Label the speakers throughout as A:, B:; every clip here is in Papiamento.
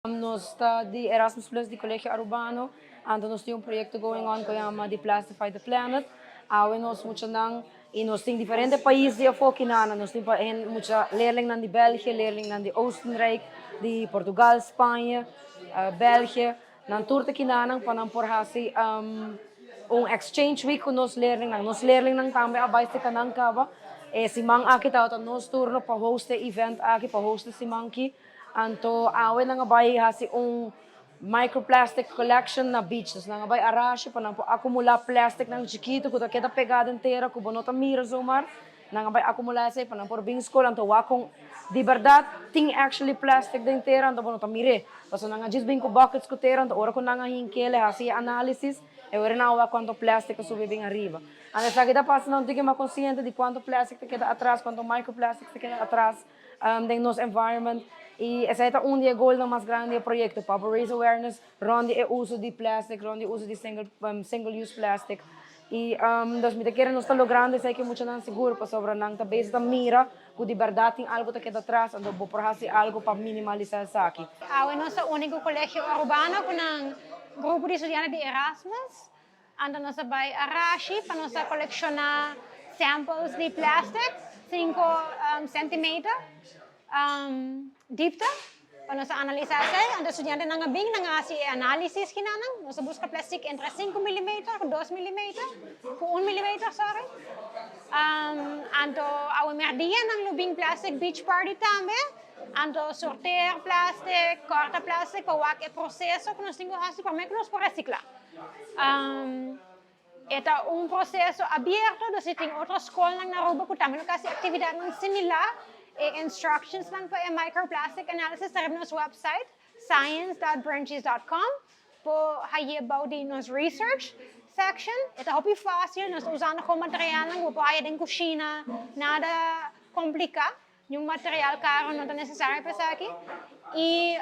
A: Nos ta di Erasmus Plus di Colegio Arubano, anto nos tin un proyecto going on cu yama Deplastify the Planet. Awe nos muchanan y nos tin diferente pais di afo kinana, nos tin pa mucha leerlingnan di België, leerlingnan di Oostenrijk, di Portugal, Spanje, België, nan tur ta kinanan pa nan por haci un exchange week cu nos leerlingnan. Nos leerlingnan tambe a bay seca nan caba. E siman aki tabata nos turno pa host e event aki, pa host e siman aki. Anto awe nan a bai hasi un microplastic collection na beach. Dus nan a bai Arashi pa nan por acumula plastic nan chikito cu ta keda pega den tera cu bo no ta mira zomaar. Nan a bai acumula esey pa nan por bin school anto wak con di berdad tin actually plastic den tera anto bo no ta mir'e. Pasobra nan a djis bin cu buckets cu tera anto ora cu nan a hink'el e hasi e analisis e ora nan a wak cuanto plastic a subi bin ariba. Anto esaki ta pasa nan tin ke mas consciente di cuanto plastic ta keda atras, cuanto microplastics ta keda atras. Den nos environment y esey ta un di e goalnan mas grandi di e proyecto, pa por raise awareness rond di e uso di plastic, rond di e uso di single use plastic y dus mi ta kere nos ta logrando esey ku e muchanan sigur pasobra nan ta bezig ta mira ku di berdad tin algo ta keda atras anto bo por haci algo pa minimalisa esaki.
B: Awe nos ta unico Colegio Arubano cu nan grupo di studiante di Erasmus. Anto nos a bai Arashi pa nos a colecciona samples di plastic, 5 centimeter diepte, pa nos a analisa esei. Anto estudiantenan a bin, nan a haci e analisis kinanan. Nos a busca plastic entre 5 millimeter cu 2 millimeter, cu 1 millimeter, sorry. Anto awe merdia nan lo bin plastic beach party tambe. Anto sorteer plastic, corta plastic pa wak e proceso cu nos tin cu haci prome cu nos por recicla. E ta un proceso abierto, dus si tin otro scolnan na Aruba cu tambe lo ta haci actividadnan similar, e instructionsnan pa e microplastic analysis ta riba nos website science.brentjis.com por haye bou di nos research section. E ta hopi facil, nos ta usando gewoon materialnan cu bo por haya den cushina, nada complica. Niun material caro no ta necesario pa esaki. Y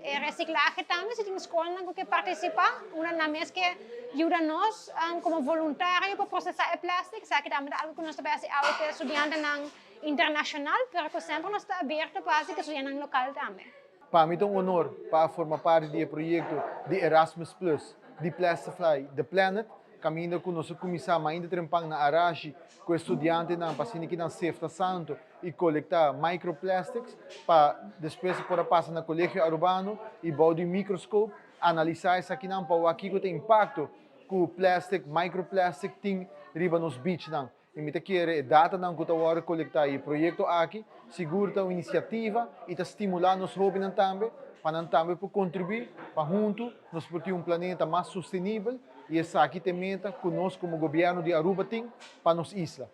B: e reciclahe tambe, si tin scolnan cu ke participa, unda nan mes ke yuda nos como voluntario pa procesa e plastic, esaki tambe ta algo cu nos ta bay haci awe cu e studiantenan internacional, pero cu semper nos ta abierto pa haci cu e studiantenan local tambe.
C: Pa mi ta un honor pa a forma parti di e proyecto di Erasmus Plus di Plastify the Planet. Kaminda ku nos a kuminsá mainta trempan na Arashi ku e studiantenan pa asina ki nan sefta santu i kolektá microplastics pa despues por a pasa na Colegio Arubano i bou di un microscope analisá esakinan pa wak kiko ta impakto ku plastic, microplastic, tin riba nos beachnan. I mi ta kere e datanan ku ta wòrdu kolektá i e proyekto aki sigur ta un inisiativa i ta stimulá nos hóbennan tambe pa nan tambe por kontribuí pa huntu nos por tin un planeta mas sostenibel i esaki ta e meta ku nos komo gobièrnu di Aruba tin pa nos isla.